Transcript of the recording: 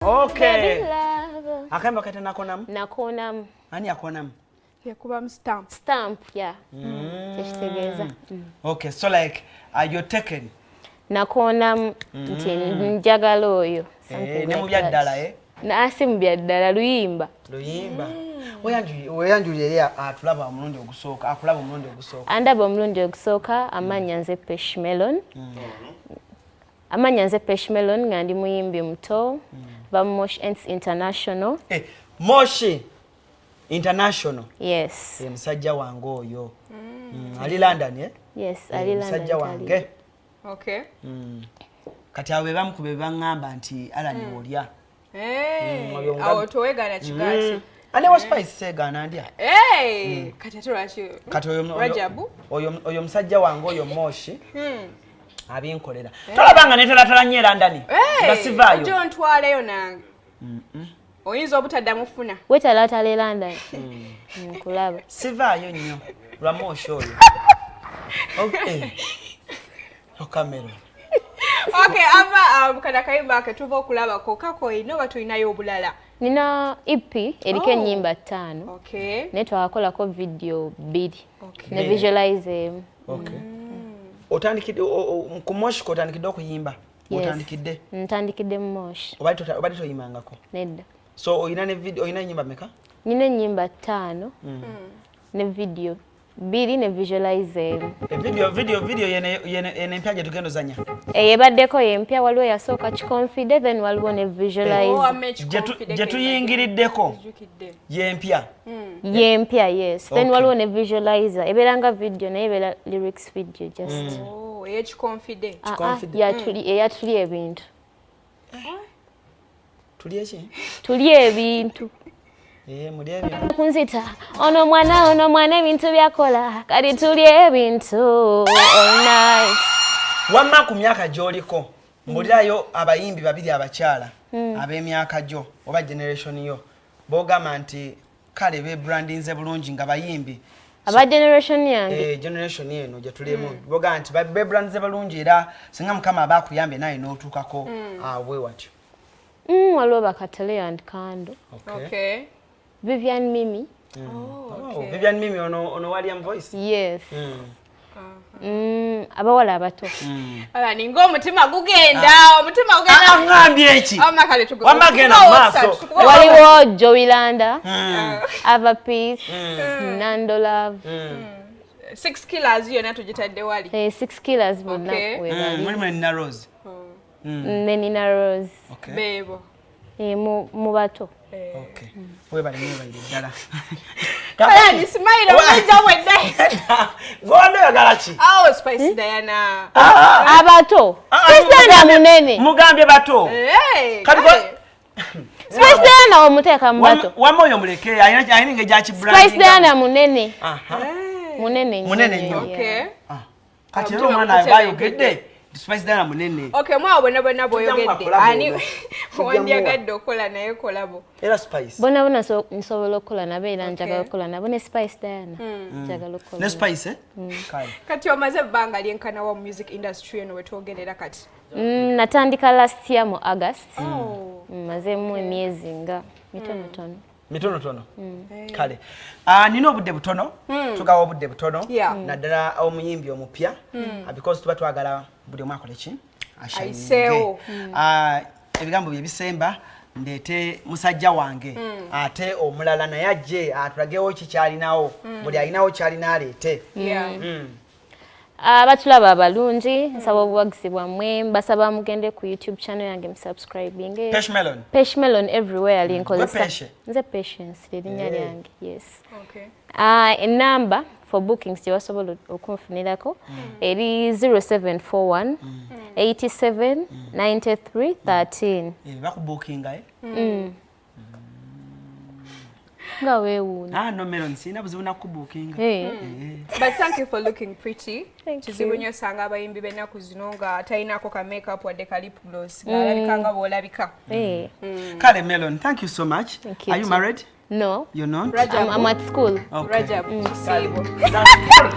Okay. Baby love. Akayimba kata nakonamu? Nakonamu. Ani akonamu? Yakubamu stamp. Stamp, yeah. Kyekitegeeza. Okay, so like you're taken. Nakonamu nti njagala oyo. Something Eh, ne mu like bya that. ddala, eh? Na si mu bya ddala, luyimba. Luyimba. Weyanjuli eri atulaba omulundi ogusooka, akulaba omulundi ogusooka. Andaba omulundi ogusooka, amannya nze Pesh Melon. Amannya nze Pesh Melon, nga ndi muyimbi muto. Va Mosh Ents International. Eh, Moshi International. Yes. Ye musajja wange oyo. Ali London, eh? Yes, Eh, ali London. musajja wange. Okay. Kati abo be bamu ku be baŋŋamba nti Alan olya. Hey, oyo awo towegaana kigaati. Ane wa Spice seegaana ndya. Hey, kati ate lwaki? Kati oyo Rajabu? Oyo musajja wange oyo Moshi abinkolera. Tolaba nga neetalatala nnyo e London. Nga sivaayo. Ojja ontwaleyo nange. Oyinza obutaddamu funa. Wetalaatala e London. Nkulaba. Sivaayo nnyo lwa Moshi oyo. Okay. Okamera. Okay, ava kana kayimba ke tuva okulabako kako olina oba tulinayo obulala? Nina EP eriko ennyimba 5. Okay. Naye twakolako video 2. Okay. Ne visualize emu. Okay. Otandikidde ku Moshi k'otandikidde okuyimba? Yes. Otandikidde? Ntandikidde mu Moshi. Obadde toyimbangako? Nedda. So olina ne video, olina ennyimba mmeka? Nina ennyimba 5 ne video 2 ne visualize emu. Video yene empya gye tugenda ozannya. Eyo ebaddeko y'empya, waliwo eyasooka Kiconfide, then waliwo ne visualize. Oh, ame Gye Kiconfide gye tuyingiriddeko Jjukidde. y'empya. Y'empya, yes. Then Okay. waliwo ne visualizer ebeera nga video naye ebeera lyrics video just. Oh, ey'ekiconfide. Ah, ah, Kiconfide. eyatuli ebintu. Tuli eki? Tuli ebintu. Eh, muli ebintu. Kunzita ono mwana ebintu byakola kati tuli ebintu all night. Wamma ku myaka gy'oliko mbulirayo abayimbi babiri abakyala ab'emyaka gyo oba generation yo b'ogamba nti kale bebrandinze bulungi nga bayimbi. Aba generation yange? Eh, generation eno gye tulimu b'ogamba nti bebrandinze bulungi era singa Mukama aba akuyambye naye n'otuukako bwe watyo. Waliwo Bakatale and Kando. Okay. Okay. Vivian Mimi. Oh, Oh, Vivian Mimi ono William Voice. Yes. Abawala abato. Ala ninga omutima gugenda, omutima gugenda. Ah, ngambye eki? Wamma kale Wamma genda tukuba mu maaso. WhatsApp, tukuba Waliwo Joey Landa, Ava Peace, Nando Love. Six Killers yonna tugitadde wali. Eh, Six Killers bonna we bali. Mulimu ne Nina Rose. Ne Nina Rose. Okay. Beebo. Eh, mu bato. Okay. Webale nnyo, webalire ddala. Ala ni smile omujja wedde. Gw'obadde oyagala ki? Oh, Spice Diana. Abato. Spice Diana munene. Mugambye bato. Hey, Kati kale. Spice Diana omuteeka mu bato. Wamma oyo muleke, alina engeri gy'akibrandinga. Spice Diana munene. Aha. Munene nnyo. Munene nnyo. Okay. Ah. Kati era omwana aba ayogedde nti Spice Diana munene. Okay, mwawo bonna bonna bw'oyogedde. Tujja muwa Ani collabo. wandyagadde okukola naye collabo? Era Spice. Bonna bonna nsobola okukola nabo era njagala okukola nabo ne Spice Diana. Njagala okukola Ne nabo. Spice, eh? Kale. Kati omaze ebbanga lyenkana wa mu music industry eno wetwogerera kati? Natandika last year mu August. Oh. Mazeemu emyezi nga mitonotono. Mitonotono. Kale. Ah, nina obudde butono. Tugawa obudde butono. Naddala omuyimbi omupya. Ah, because tuba twagala buli omu akole ki? Ayiseewo. Ah, ebigambo bye bisemba ndeete musajja wange ate omulala naye ajje atulagewo ki kyalinawo. Buli alinawo kyalina aleete. Abatulaba abalungi, nsaba obuwagizi bwammwe, mbasaba mugende ku YouTube channel yange musubscribinge. Pesh Melon. Pesh Melon everywhere linkozesa. Gwe Peshe? Nze Patience linnya lyange, yes. Okay. Enamba for bookings gye basobola okunfunirako eri 0741 87 93 13. Eh, bakubookinga, eh? Nga weewuunya. Ah, no Melon, sirina buzibu nakubookinga. Eh. But thank you for looking pretty. Thank Kizibu you. nnyo osanga abayimbi b'ennaku zino nga talinako ka makeup wadde ka lip gloss ng'alabika nga bw'olabika. Eh. Kale Melon, thank you so much. Thank you Are you too. married? No. You're not? Rajab. I'm at school. Okay. Rajab, kisiibo.